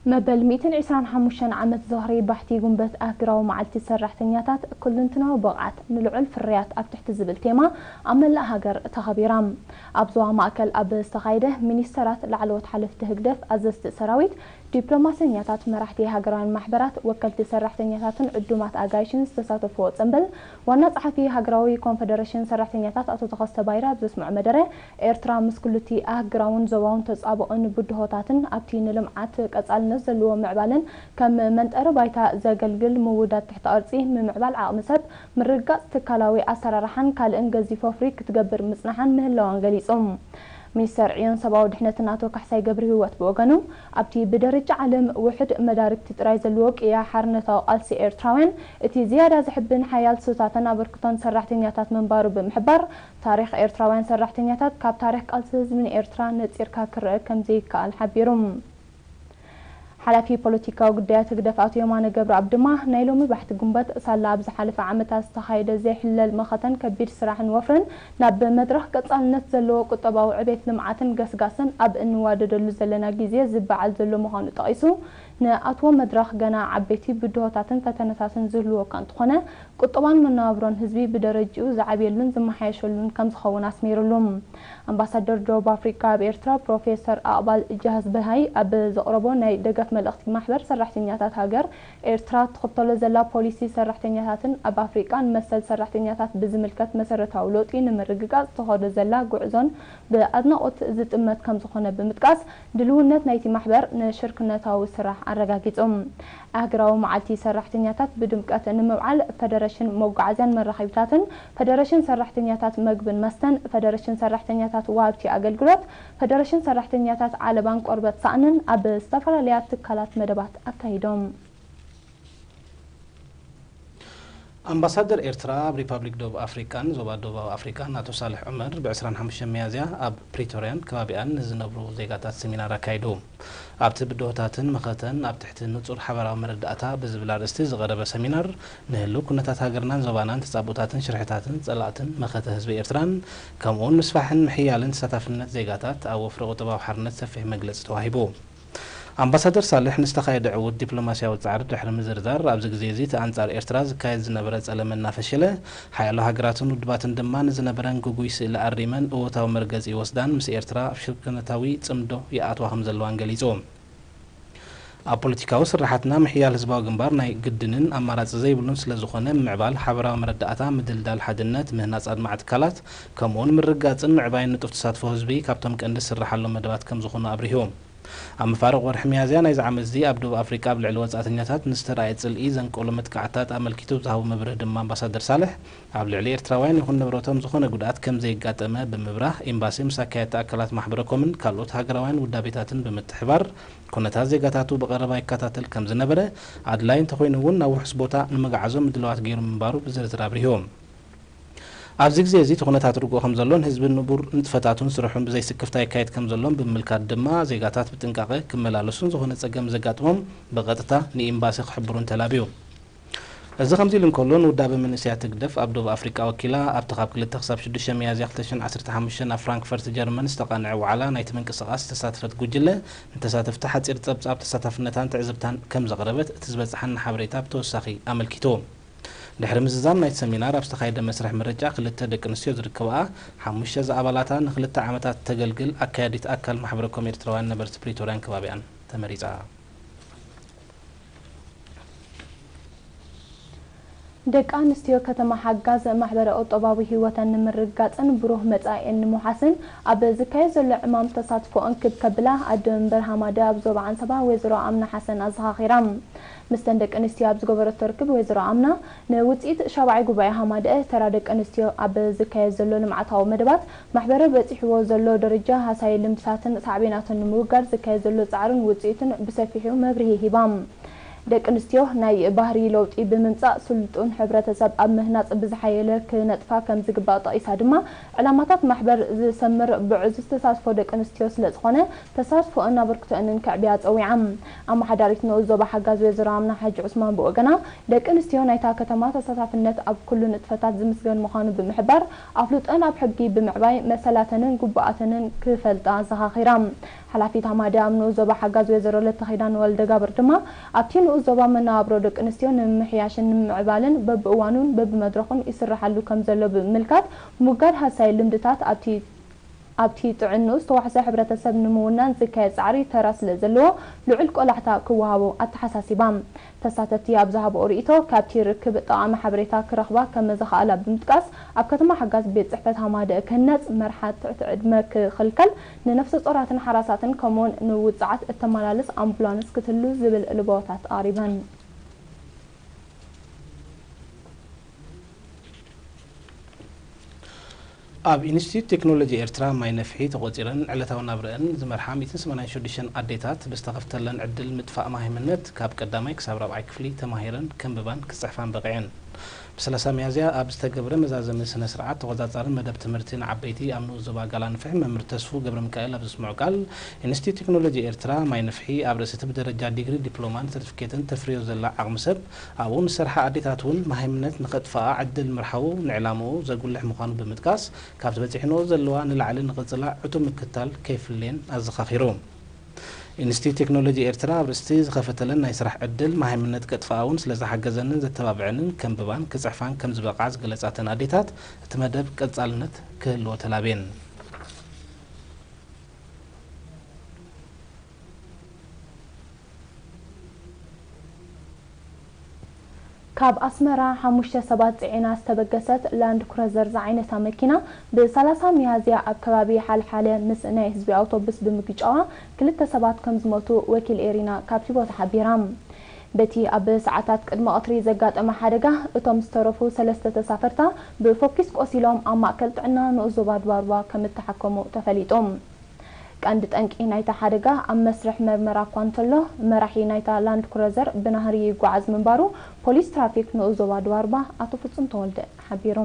መበል ሚእትን ዕስራን ሓሙሽተን ዓመት ዝኽሪ ባሕቲ ጉንበት ኣህግራዊ መዓልቲ ሰራሕተኛታት፣ ኩልንትናዊ ብቕዓት ንልዑል ፍርያት ኣብ ትሕቲ ዝብል ቴማ ኣብ መላእ ሃገር ተኸቢራ። ኣብ ዞባ ማእከል ኣብ ዝተኻየደ፣ ሚኒስተራት፣ ላዕለዎት ሓለፍቲ ህግደፍ፣ ኣዘዝቲ ሰራዊት፣ ዲፕሎማሰኛታት፣ መራሕቲ ሃገራውያን ማሕበራት፣ ወከልቲ ሰራሕተኛታትን ዕዱማት ኣጋይሽን ዝተሳተፍዎ ጽምብል፣ ዋና ጸሓፊ ሃገራዊ ኮንፈደረሽን ሰራሕተኛታት ኣቶ ተኸስተ ባይረ ኣብ ዘስምዖ መደረ፣ ኤርትራ ምስ ኩሉቲ ኣህግራውን ዞባውን ተጻብኦን ብድሆታትን ኣብቲ ንልምዓት ቀጻልነት ዘለዎ ምዕባለን ከም መንጠሪ ባይታ ዘገልግል ምውዳድ ትሕተ ቅርጺ፣ ምምዕባል ዓቕሚ ሰብ፣ ምርግጋጽ ትካላዊ ኣሰራርሓን ካልእን ገዚፍ ወፍሪ ክትገብር ምጽናሓን ምህላዋን ገሊጹ። ሚኒስተር ዕዮን ሰብኣዊ ድሕነትን ኣቶ ካሕሳይ ገብረሂወት ብወገኑ፣ ኣብቲ ብደረጃ ዓለም ውሑድ መዳርግቲ ጥራይ ዘለዎ ቅያ ሓርነታዊ ቃልሲ ኤርትራውያን፣ እቲ ዝያዳ ዘሕብን ሓያል ስውታተን ኣበርክቶን ሰራሕተኛታት ምንባሩ ብምሕባር፣ ታሪኽ ኤርትራውያን ሰራሕተኛታት ካብ ታሪኽ ቃልሲ ህዝቢ ንኤርትራ ነጺርካ ክረአ ከም ዘይከኣል ሓቢሩ። ሓላፊ ፖለቲካዊ ጉዳያት ህግደፍ ኣቶ የማነ ገብረኣብ ድማ፣ ናይ ሎሚ ባሕቲ ጉንበት፣ ሳላ ኣብ ዝሓለፈ ዓመታት ዝተኻየደ ዘይሕለል መኸተን ከቢድ ስራሕን ወፍርን፣ ናብ መድረኽ ቀጻልነት ዘለዎ ቁጠባዊ ዕቤት፣ ልምዓትን ገስጋስን ኣብ እንዋደደሉ ዘለና ግዜ ዝበዓል ዘሎ ምዃኑ ጠቒሱ፣ ንኣትዎ መድረኽ ገና ዓበይቲ ብድሆታትን ፈተነታትን ዝህልዎ እኳ እንተኾነ፣ ቁጠባን መነባብሮን ህዝቢ ብደረጅኡ ዝዓብየሉን ዝመሓየሸሉን ከም ዝኸውን ኣስሚሩሉ። ኣምባሳደር ደቡብ ኣፍሪቃ ኣብ ኤርትራ ፕሮፌሰር ኣቕባል ጃሃዝበሃይ ኣብ ዘቕረቦ ናይ ደገፍ መልእኽቲ፣ ማሕበር ሰራሕተኛታት ሃገር ኤርትራ ትኽተሎ ዘላ ፖሊሲ ሰራሕተኛታትን ኣብ ኣፍሪቃን መሰል ሰራሕተኛታት ብዝምልከት መሰረታዊ ለውጢ ንምርግጋጽ ትኸዶ ዘላ ጉዕዞን ብኣድናቖት ዝጥመት ከም ዝኾነ ብምጥቃስ፣ ድልውነት ናይቲ ማሕበር ንሽርክነታዊ ስራሕ ኣረጋጊጹ። ኣህግራዊ መዓልቲ ሰራሕተኛታት ብድምቀት ንምብዓል፣ ፈደረሽን መጓዓዝያን መራኸቢታትን፣ ፈደረሽን ሰራሕተኛታት መግብን መስተን፣ ፈደረሽን ሰራሕተኛታት ወሃብቲ ኣገልግሎት፣ ፈደረሽን ሰራሕተኛታት ዓለባን ቆርበት ሳእንን ኣብ ዝተፈላለያ ትካላት መደባት ኣካይዶም። ኣምባሳደር ኤርትራ ኣብ ሪፓብሊክ ደቡብ ኣፍሪቃን ዞባ ደቡባዊ ኣፍሪቃን ኣቶ ሳልሕ ዑመር፣ ብ ዕስራን ሓሙሽተን ሚያዝያ ኣብ ፕሪቶርያን ከባቢኣን ንዝነብሩ ዜጋታት ሰሚናር ኣካይዱ። ኣብቲ ብድሆታትን መኸተን ኣብ ትሕቲ ንጹር ሓበራዊ መረዳእታ ብዝብል ኣርእስቲ ዝቐረበ ሰሚናር፣ ንህልው ኩነታት ሃገርናን ዞባናን፣ ተጻብኦታትን ሽርሕታትን ጸላእትን መኸተ ህዝቢ ኤርትራን፣ ከምኡውን ምስፋሕን ምሕያልን ተሳታፍነት ዜጋታት ኣብ ወፍሪ ቁጠባዊ ሓርነት ሰፊሕ መግለጺ ተዋሂቡ። ኣምባሳደር ሳልሕ ንዝተኻየደ ዕዉት ዲፕሎማስያዊ ጻዕሪ ድሕሪ ምዝርዛር፣ ኣብዚ ግዜ እዚ እቲ ኣንጻር ኤርትራ ዝካየድ ዝነበረ ጸለመ እናፈሸለ፣ ሓያሎ ሃገራትን ውድባትን ድማ ንዝነበረን ግጉይ ስእሊ ኣሪመን እወታዊ መርገጺ ይወስዳን ምስ ኤርትራ ኣብ ሽርክነታዊ ጽምዶ ይኣትዋ ከም ዘለዋን ገሊጹ። ኣብ ፖለቲካዊ ስርሓትና ምሕያል ህዝባዊ ግንባር ናይ ግድንን ኣማራጺ ዘይብሉን ስለ ዝኾነ፣ ምምዕባል ሓበራዊ መረዳእታ፣ ምድልዳል ሓድነት፣ ምህናጽ ኣድማዒ ትካላት፣ ከምኡውን ምርግጋጽን ምዕባይን ንጡፍ ተሳትፎ ህዝቢ ካብቶም ቀንዲ ዝስርሓሎም መደባት ከም ዝኾኑ ኣብሪሁ። ኣብ መፋርቕ ወርሒ ሚያዝያ ናይዚ ዓመት እዚ ኣብ ደቡብ ኣፍሪቃ ኣብ ልዕሊ ወጻእተኛታት ንዝተራእየ ጽልኢ ዘንቀሉ መጥቃዕትታት ኣመልኪቱ ብዝሃቦ መብርሂ ድማ ኣምባሳደር ሳልሕ፣ ኣብ ልዕሊ ኤርትራውያን ይኹን ንብረቶም ዝኾነ ጉድኣት ከም ዘየጋጠመ ብምብራህ፣ ኤምባሲ ምስ ኣካየድቲ ኣካላት ማሕበረ ኮምን ካልኦት ሃገራውያን ውዳቤታትን ብምትሕባር፣ ኩነታት ዜጋታቱ ብቐረባ ይከታተል ከም ዝነበረ፣ ኣድላይ እንተኾይኑ እውን ናብ ውሑስ ቦታ ንምግዓዞም ምድላዋት ገይሩ ምንባሩ ብዝርዝር ኣብሪሁ። ኣብዚ ግዜ እዚ እቲ ኩነታት ርጉእ ከም ዘሎን ህዝቢ ንቡር ንጥፈታቱን ስርሑን ብዘይ ስክፍታ የካይድ ከም ዘሎን ብምምልካት ድማ፣ ዜጋታት ብጥንቃቐ ክመላለሱን ዝኾነ ጸገም ዘጋጥሞም ብቐጥታ ንኤምባሲ ክሕብሩን ተላብዩ። እዚ ከምዚ ኢሉ እንከሎ፣ ንውዳበ መንእሰያት ህግደፍ ኣብ ደቡብ ኣፍሪቃ ወኪላ፣ ኣብቲ ካብ ክልተ ክሳብ ሽዱሽተ ሚያዝያ ክልተ ሽሕን ዓሰርተ ሓሙሽተን ኣብ ፍራንክፈርት ጀርመን ዝተቓንዐ ዋዕላ ናይቲ ምንቅስቓስ ዝተሳተፈት ጉጅለ፣ ንተሳተፍቲ ሓጺር ጸብጻብ ተሳታፍነታን ትዕዝብታን ከም ዘቕረበት እቲ ዝበጽሓና ሓበሬታ ብተወሳኺ ኣመልኪቱ። ድሕሪ ምዝዛም ናይቲ ሰሚናር፣ ኣብ ዝተኻየደ መስርሕ ምርጫ ክልተ ደቂ ኣንስትዮ ዝርከብኣ፣ ሓሙሽተ ዝኣባላታ ንክልተ ዓመታት ተገልግል ኣካያዲት ኣካል ማሕበረ ኮም ኤርትራውያን ነበርቲ ፕሪቶርያን ከባቢኣን ተመሪጻ። ደቂ ኣንስትዮ ከተማ ሓጋዝ ማሕበረ ቁጠባዊ ህይወተን ንምርግጋጽን ብሩህ መጻኢኤን ንምውሓስን ኣብ ዝካየድ ዘሎ ዕማም ተሳትፎ እንክብ ከብላ ኣደ መንበር ሃማደ ኣብ ዞባ ዓንሰባ ወይዘሮ ኣምና ሓሰን ኣዘኻኺራ። ምስተን ደቂ ኣንስትዮ ኣብ ዝገበረቶ ርክብ ወይዘሮ ኣምና፣ ንውጽኢት ሻብዓይ ጉባኤ ሃማደአ ተራ ደቂ ኣንስትዮ ኣብ ዝካየድ ዘሎ ልምዓታዊ መደባት ማሕበረ በጺሕዎ ዘሎ ደረጃ፣ ሃሳዪ ልምድታትን ሳዕቤናቱን ንምውጋድ ዝካየድ ዘሎ ጻዕርን ውጽኢቱን ብሰፊሑ መብርሂ ሂባ። ደቂ ኣንስትዮ ናይ ባህሪ ለውጢ ብምምጻእ ስልጡን ሕብረተሰብ ኣብ ምህናጽ ብዝሓየለ ክነጥፋ ከም ዝግባእ ጠቒሳ ድማ፣ ዕላማታት ማሕበር ዝሰምር ብዕዙዝ ተሳትፎ ደቂ ኣንስትዮ ስለ ዝኾነ፣ ተሳትፎኣን ኣበርክቶኣንን ከዕብያ ጸዊዓ። ኣመሓዳሪት ንኡስ ዞባ ሓጋዝ ወይዘሮ ኣምና ሓጂ ዑስማን ብወገና፣ ደቂ ኣንስትዮ ናይታ ከተማ ተሳታፍነት ኣብ ኩሉ ንጥፈታት ዝምስገን ምዃኑ ብምሕባር፣ ኣፍልጦን ኣብ ሕጊ ብምዕባይ መሰላተንን ግቡኣተንን ክፈልጣ ኣዘኻኺራ። ሓላፊት ሃማደ ኣብ ንኡስ ዞባ ሓጋዝ ወይዘሮ ለተኺዳን ወልደጋብር ድማ፣ ኣብቲ ንኡስ ዞባ መነባብሮ ደቂ ኣንስትዮ ንምምሕያሽን ንምምዕባልን በብእዋኑን በብመድረኹን ይስርሓሉ ከም ዘሎ ብምምልካት፣ ምውጋድ ሃሳይ ልምድታት ኣብቲ ኣብቲ ጥዕንኡ ዝተዋሕሰ ሕብረተሰብ ንምውናን ዝካየድ ጻዕሪ ተራ ስለ ዘለዎ፣ ልዑል ቆላሕታ ክወሃቦ ኣተሓሳሲባ። ተሳተፍቲ ኣብ ዝሃብኦ ርእይቶ፣ ካብቲ ርክብ ጠቓሚ ሓበሬታ ክረኽባ ከም ዝኸኣላ ብምጥቃስ፣ ኣብ ከተማ ሓጋዝ ቤት ጽሕፈት ሃማደ ክህነጽ፣ መርሓ ትሕቲ ዕድመ ክኽልከል፣ ንነፍሰ ጾራትን ሓራሳትን ከምኡውን ንውጽዓት እተመላልስ ኣምቡላንስ ክትህሉ ዝብል ልበዋታት ኣቕሪበን። ኣብ ኢንስቲትዩት ቴክኖሎጂ ኤርትራ ማይ ነፍሒ ተቖጺረን ዕለታዊ ናብረአን ዝመርሓ ሚእትን ሰማንያን ሽዱሽተን ኣዴታት ብዝተኸፍተለን ዕድል ምጥፋእ ማህይምነት ካብ ቀዳማይ ክሳብ ራብዓይ ክፍሊ ተማሂረን ከንብባን ክጽሕፋን በቒዐን። ብሰላሳ ሚያዝያ ኣብ ዝተገብረ መዛዘሚ ስነ ስርዓት ተቖጻጻሪ መደብ ትምህርቲ ንዓበይቲ ኣብ ንኡስ ዞባ ጋላንፍሕ መምህር ተስፉ ገብረ ሚካኤል ኣብ ዘስምዖ ቃል፣ ኢንስቲትዩት ቴክኖሎጂ ኤርትራ ማይ ነፍሒ ኣብ ርእሲ እቲ ብደረጃ ዲግሪ፣ ዲፕሎማን ሰርቲፊኬትን ተፍርዮ ዘላ ዓቕሚ ሰብ ኣብኡ ንሰርሓ ኣዴታት እውን መሃይምነት ንኸጥፍኣ ዕድል ምርሓዉ ንዕላምኡ ዘጉልሕ ምዃኑ ብምጥቃስ፣ ካብቲ በጺሕንኦ ዘለዋ ንላዕሊ ንቕጽላ ዕቱብ ምክትታል ከይፍለየን ኣዘኻኺሩ። ኢንስቲትዩት ቴክኖሎጂ ኤርትራ ኣብ ርእሲ ዝኸፈተለን ናይ ስራሕ ዕድል መሃይምነት ከጥፍኣ እውን ስለ ዝሓገዘንን ዘተባብዐንን ከንብባን ክጽሕፋን ከም ዝበቕዓ ዝገለጻተን ኣዴታት፣ እቲ መደብ ቀጻልነት ክህልዎ ተላብየን። ካብ ኣስመራ ሓሙሽተ ሰባት ጽዒና ዝተበገሰት ላንድ ክሩዘር ዝዓይነታ መኪና፣ ብ ሰላሳ ሚያዝያ ኣብ ከባቢ ሓልሓለ ምስ ናይ ህዝቢ ኣውቶቡስ ብምግጫዋ፣ ክልተ ሰባት ከም ዝሞቱ ወኪል ኤሪና ካብቲ ቦታ ሓቢራ። በቲ ኣብ ሰዓታት ቅድሚ ቀትሪ ዘጋጠመ ሓደጋ፣ እቶም ዝተረፉ ሰለስተ ተሳፈርታ ብፎኪስ ቆሲሎም ኣብ ማእከል ጥዕና ንኡስ ዞባ ድባርባ ከም እተሓከሙ ተፈሊጡ። ቀንዲ ጠንቂ ናይታ ሓደጋ ኣብ መስርሕ መርመራ እኳ እንተሎ፣ መራሒ ናይታ ላንድ ክሩዘር ብናህሪ ይጓዓዝ ምንባሩ ፖሊስ ትራፊክ ንኡስ ዞባ ድባርባ ኣቶ ፍጹም ተወልደ ሓቢሩ።